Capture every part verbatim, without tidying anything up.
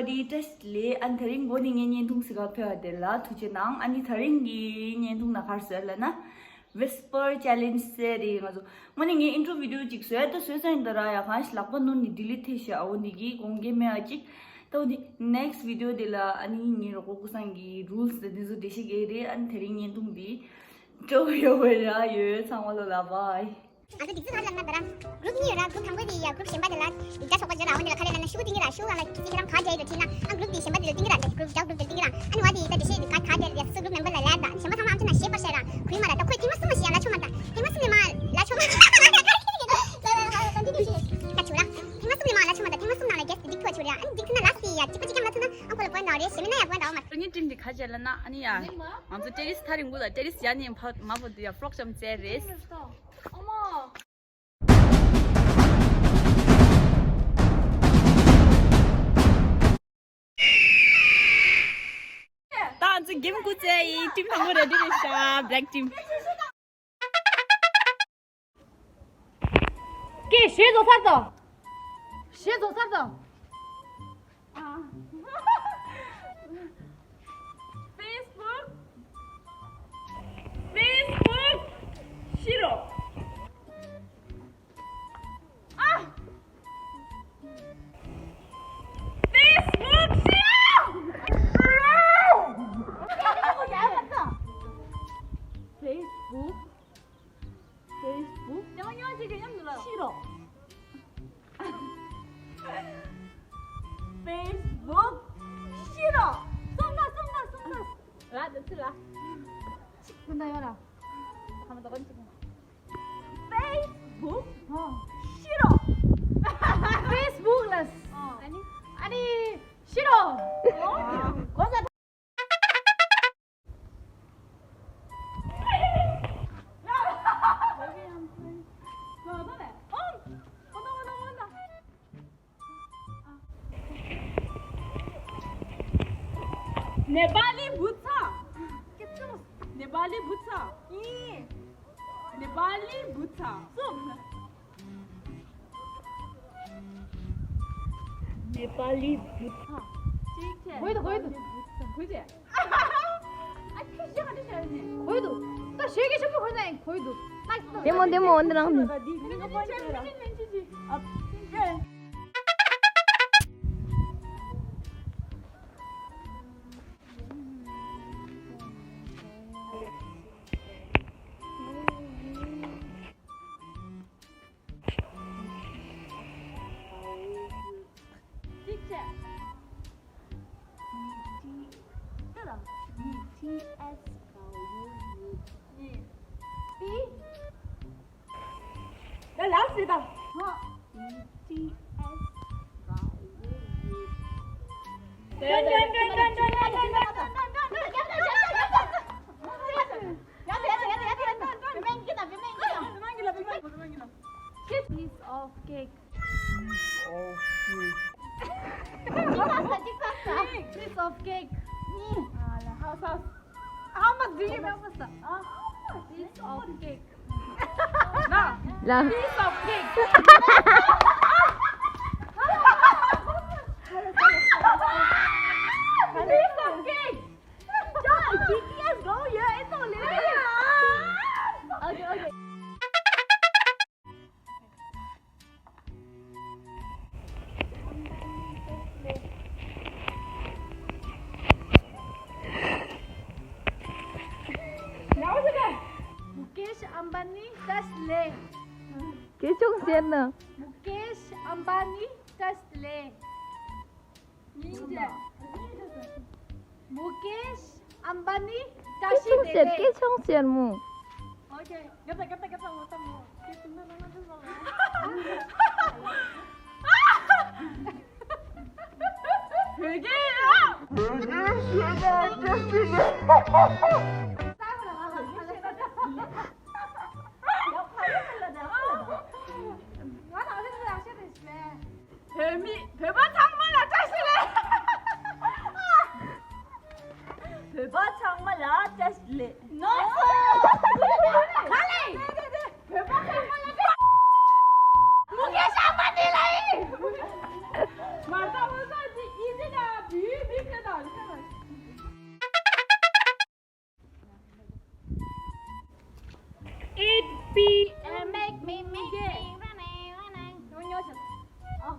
བཀྲ་ཤིས་བདེ་ལེགས། ཨ་ནི་དེ་རིང་འགོ་ནས་ངའི་བརྙན་ཐུང་གཟིགས་ག་ཕེབས་པ་དེ་ལ་ཐུགས་རྗེ་གནང་། ཨ་ནི་དེ་རིང་གི་བརྙན་ཐུང་ནང་ག་རེ་ཟེར་ལབ་ན། Whisper Challenge ཟེར་རེད། ང་ཚོ་དངོས་གནས་ངས་intro video ཅིག་བཟོས་ད་བཟོས་ཚར་ཡིན་ད་ར། ཡ་གང་ཞིག་ལག་པ་ནོར་ནས་delete ཐེབས་ཤག་ཨ་འོ་འདི་གི་དགོངས་འགལ་མེད་པ་ཅིག་ད་འོ་འདི་next video དེ་ལ་ཨ་ནི་ངའི་རོགས་པ་ཀུན་བཟང་གི་rules དེ་འདི་ཚོ་འགྲེལ་བཤད་རྒྱག་གི་རེད། ཨ་ནི་དེ་རིང་བརྙན་ཐུང་འདི་སྤྲོ་པོ་ཡོད་པ་རག་ཡོད། ཚང་མ་ལོ་ལ་bye། ང་ཚོ་སྒྲིག་འཛུགས་ག་རེ་ལབ་ན་ད་ར། group གཉིས་ཡོད་ར། group དང་པོ་དེ་ཡ་group གཞན་པ་དེ་ལ་ཡིག་ཆ་ཚོགས་པ་འཇོག་ར། འོ་འདི་ལ་ཁ་ལས་ལབ་ན་ཤོག་བུ་འཐེན་གྱི་ར། ཤོག་བུ་ལ་ཁྱེད་རང་ག་རྒྱ་ཡོད་འཐེན་ན། ཨ་group དེ་གཞན་པ་དེ་ལ་འཐེན་གྱི་ར། འདི་group རྒྱག group དེ་ལ་འཐེན་གྱི་ར། ཨ་ནི་བ་དེ་ད་འགྲེལ་བཤད་དེ་ག་ག་རྒྱ་ཡ་སོ་group member ལ་ལབ་ད། གཞན་པ་ཚང་མ་ཨམ་ཆི་ན་ཤེས་པར་བཤད་ར། གུས་མ་ར་ད་ཁོས་ཐེངས་མ་གསུམ་མ་ཞིག་ཡ་ལ་ཆོག་མ་ར་ད། ཐེངས་མ་གསུམ་ནས་མ་ལ་ཆོག་མ་ར་ད། ད་ཆོག་ར། ཐེངས་མ་གསུམ་ནས་མ་ལ་ཆོག་མ་ར་ད། ཐེངས་མ་གསུམ་ནང་ལ་རྒྱས་སུ་འགྲིག་ཐུབ་པ་ཆོག་ར། ཨ་ནི་འགྲིག་ཐུབ་ན་ལ་སི་ཡ་གཅིག་པ་གཅིག་རྐྱང་མ་ཐུབ་ན་ཨ་ཁོ་ལ་point རག་རེད། གཞན་མི་སྣ་ཡ་point རག་མ་རེད། ངའི་team འདི་ག་བྱས་ལབ་ན་ཨ་ནི་ཡ། ང་ཚོ་terrace ཐག་རིང་པོ་ལ་terrace ཡ་ནས་མ་མ་བོ་འདི་ཡ་frog jump རྩེ་རེད། ད་ང་ཚོ་game སྐུ་རྩེ་ཡི་team དང་པོ་ready རེད་ཤག black team། ཀྱེ་ཞེས་རྫོགས་ཚར་དང་། ཞེས་རྫོགས་ཚར་དང་། Facebook Facebook ཤི་རོ། ཨ། Facebook ཤི་རོ། Facebook Facebook ཉམས་ཉམས་ཅིག་གི་ཉམས་འདུག་ལ། ཤི་རོ། Facebook ཤི་རོ། སོང་ན་སོང་ན་སོང་ན། ལ་དུ་ཚི་ལ། ཅིག་ཁོ་ན་ཡོད་ལ། ཁ་མ་ཏོག་ཅིག Facebook ཤི་རོ། Facebook ལ། ཨ་ནི་ཨ་ནི་ཤི་རོ། གོ་ས། नेपाली बुझ्छ? नेपाली बुझ्छ? नेपाली बुझ्छ? नेपाली बुझ्छ? खोइ त, खोइ त। खोइ त। खोइ त। ད་ཞེ་གི་ཞིམ་པོ་ཁོ་ན་ཡིན་ཁོ་ཡི་འདུག་ད་བདེ་མོ་བདེ་མོ་འདི་རང་གཅིག་བྱས། ཉི་ཊི་ཨེས་གའོ་ཡུ་ཡུ། ཉི་ཊི། ད་ལགས་སེ་ད། ཧོ། ཉི་ཊི་ཨེས་གའོ་ཡུ་ཡུ། ཏན་ཏན་ཏན། Piece of cake. Piece of cake. How much do you know? Piece of cake. ལ། Piece of cake. Piece of cake. Joy, B T S go, yeah, it's only. Okay, okay. Mukesh Ambani, Tesla. Mukesh Ambani, Tesla. མུ་ཀེཤ་ཨམ་བྷ་ནི་བཀྲ་ཤིས་བདེ་ལེགས། སྐད་ཆུང་ཟེར་མོ། ཨོ་ཁེ། ག་ད་ག་ད་ག་ད་ངོ་ད་མོ། སྐད་ཆུང་ན་ན་ན་ན། བོད་སྐད་ཨ། བོད་སྐད་བཤད་ན་བཀྲ་ཤིས་བདེ་ལེགས། ང་ལ་རིང་ལ་བཤད་རེད་ཟེར། བོད་མི་བོད་པ་ཚང་མ་ལ་བཀྲ་ཤིས་བདེ་ལེགས། བོད་པ་ཚང་མ་ལ་བཀྲ་ཤིས་བདེ་ལེགས། ནོ་སོ། ག་ལེ། བོད་པ་ཚང་མ་ལ་བཀྲ་ཤིས། མུ་ཀེཤ་ཨམ་བྷ་ནི་ལ་ཡིན། མ་ད་འོ་ས་ཅི་ཨི་ཟི་ན།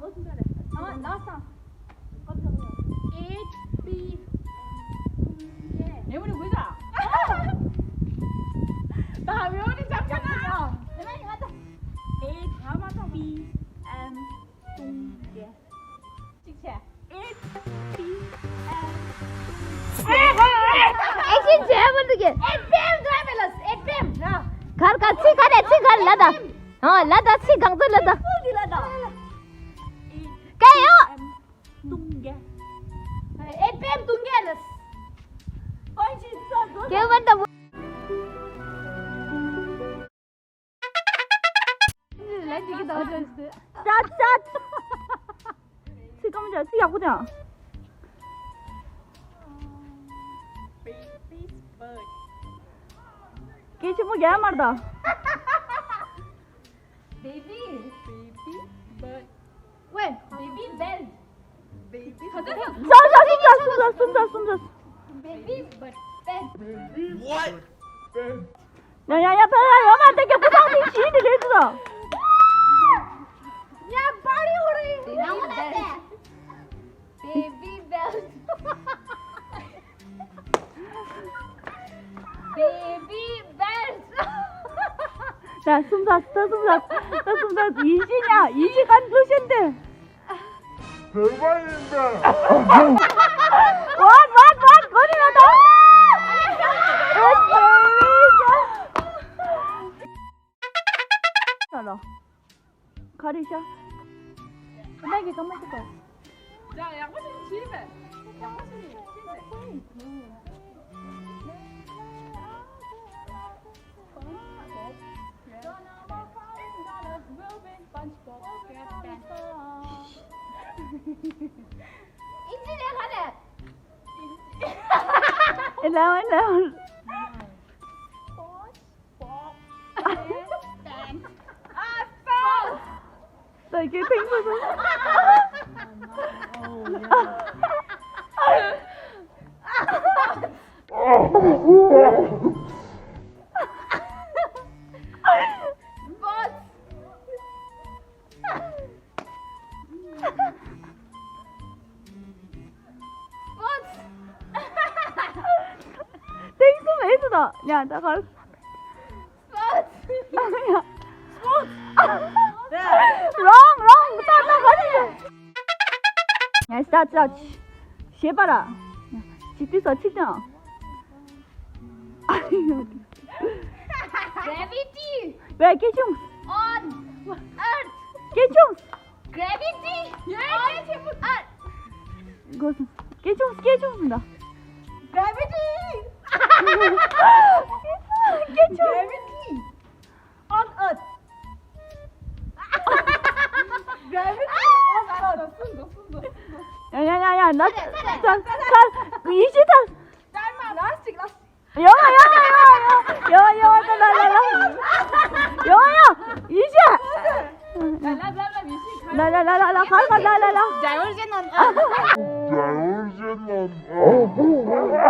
ལོ་སུམ་ཅུ་རེད། ཨ་ལགས་སམ། ཨེཆ་པི་ཨེམ་ཡེ། མེ་མོ་རི་དགོས་ད། ད་མེ་མོ་རི་ཙམ་ཁ་ན། དེ་ནས་ང་ད། ཨེཆ་པི་ཨེམ་ཏུང་གེ། གཅིག་བྱས། ཨེཆ་པི་ཨེམ། ཨེ་ཧེ། ཨེ་ཤི་བྱས་མ་འདུག་གི། ཨེཆ་པི་ཨེམ་འདྲ་མེད་ལ། ཨེཆ་པི་ཨེམ་ར། གར་གར་ཚིག་ག་རེ་ཚིག་ག་རེ་ལ་ད། ཨ་ལ་ད་ཚིག་གང་ཚོད་ལ་ད། ཨེཆ་པི་ཨེམ་འདི་ལ་ད། སྐད་ཡོད། ཏུང་གེ། ཨེཆ་པི་ཨེམ་ཏུང་གེ་ལ། ཨོ་ཅི་ཙོ་ཙོ། སྐད་བར་ད། ལན་ཅིག་གི་ད་ཅོ་ཅི། ཤ་ཤ། ཚིག་སྐམ་ཅག་ཚིག་ཡག་པོ་དང་། སྐད་ཆེན་པོ་རྒྱག་མ་རེད་ད། Baby. Baby bird. Wait, baby bell. Baby. ས་ས་སུམ་ས་སུམ་ས་སུམ་ས་སུམ་ས། Baby bird. Bell. What? Bell. ཡ་ཡ་ཡ། ཕ་ཡ་ཡོད་མ་དེ་ག་ཕུ་ཐང་དེ་ཞིག་དེ་རེད་དོ། ཡ་པ་རི་ཧུ་རི། Baby bell. Baby bell. Baby bell. ད་སུམ་ས་ད་སུམ་ས་ད་སུམ་ས། ཡིན་ཤི་ཉ་ཡིན་ཤི་conclusion དེ། བོད་པ་ཡིན་པས། What, what, what? གོ་ནི་ཡོད་དོ། ཨ་ལོ། ག་རེ་ཤ། ཀ་མ་ཅི་གོ། ཡག་པོ་ཞིག་བྱས་པས། ཡག་པོ་ཞིག་བྱས་པས། ཨིན་ཇི་ལས་ག་ལས། ཨེ་ལའོ་ཨེ་ལའོ། Thank you, thank you. Thanks so much. ཡ་ད་གར། Wrong, wrong. ད་ད་ག་རེ་རེད། ངས་ད་ད་ཞེས་པ་ར། ཅི་ཏི་སོ་ཅི་དང་། Gravity. ཝེ་སྐད་ཆུང་། On earth. སྐད་ཆུང་། Gravity. ཡོད་སྐད་ཆེན་པོ། ཨ། གོ་སོང་། སྐད་ཆུང་སྐད་ཆུང་ཟིན་ད། Gravity. སྐད་ཆུང་། Gravity. On earth. Gravity on earth. ཡ་ཡ་ཡ་ཡ། ན་ཚ་ཚ་ཚ། ཡིན་ཤི་ད། Time out. Last, last. ཡོ་ཡོ་ཡོ་ཡོ་ཡོ་ཡོ། ད་ལ་ལ་ལ། ཡོ་ཡོ། ཡིན་ཤི། ལ་ལ་ལ་ལ། ཡིན་ཤི། ལ་ལ་ལ་ལ་ལ། ག་ག་ལ་ལ་ལ། Diversion on earth. Diversion on earth.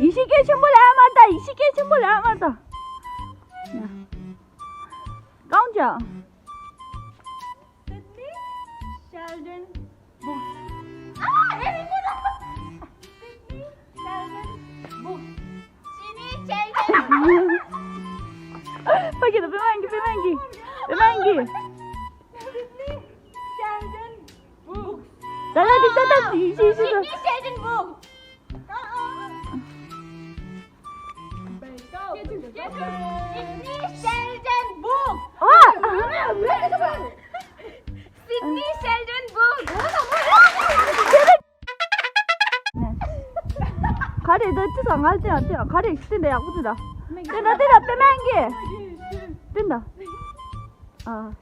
ཡེ་ཤེས་སྐད་ཆེན་པོ་ལ་མ་ལྟ། ཡེ་ཤེས་སྐད་ཆེན་པོ་ལ་མ་ལྟ། གང་ཅག Sydney Sheldon Books. ཨ། ཨེ་རེད་ཀྱི་ད། Sydney Sheldon Books. Sydney Sheldon. ཕ་གི་ད་པེ་མང་གི་པེ་མང་གི་པེ་མང་གི། Sydney Sheldon Books. ད་ད་འདི་ད་ད་ཡིན་ཤི་ཤི་ཤི། Sydney Sheldon Books. Sydney Sheldon Books. ཨ། Sydney Sheldon Books. ག་རེ་ད་ཅི་ད་ང་ལ་ཅི་ཡང་ཅི་ཡང་ག་རེ་ཤི་ད་ཡག་པོ་ཅི་ད། དེ་ད་དེ་ད་པེ་མང་གི། དེ་ད། ཨ།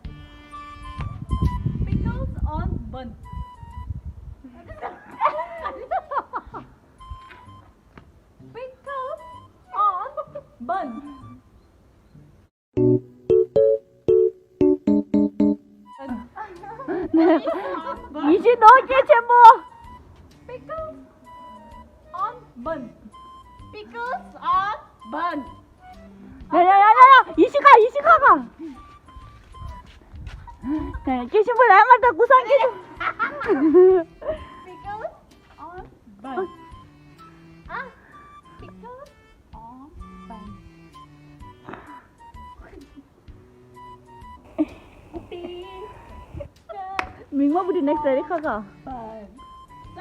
Pickles on bun. Pickles on bun. ཡིན་ཤི་ནོ་སྐད་ཆེན་པོ། Pickles on bun. Pickles on bun. ཡ་ཡ་ཡ་ཡ་ཡ། ཡེ་ཤེས་ཁ། ཡེ་ཤེས་ཁ་ཁ། ཡ་ཡ། སྐྱེ་ཤིང་པོ་ལ་ཡ་ང་ད་ཀུ་སང་སྐྱེ་ཤིང་། Pickles on bun. ཨ། Pickles on bun. མིག་མ་བུ་དེ་next day་ཁ་ཁ། ལ་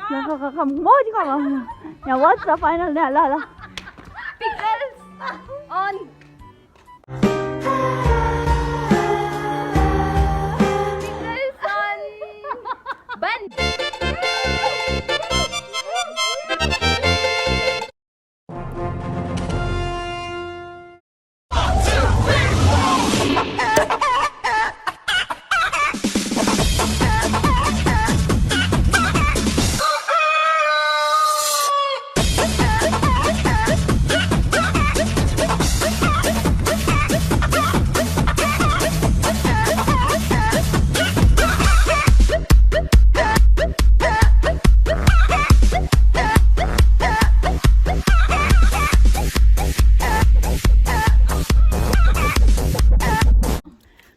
ཁ་ཁ་ཁ་མོ་ཅི་ཁ་མ། ཡ། What's the final? ལ་ལ་ལ། Pickles on Pickles on bun.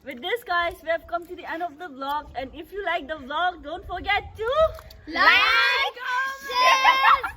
With this, guys, we have come to the end of the vlog. And if you like the vlog, don't forget to like, share,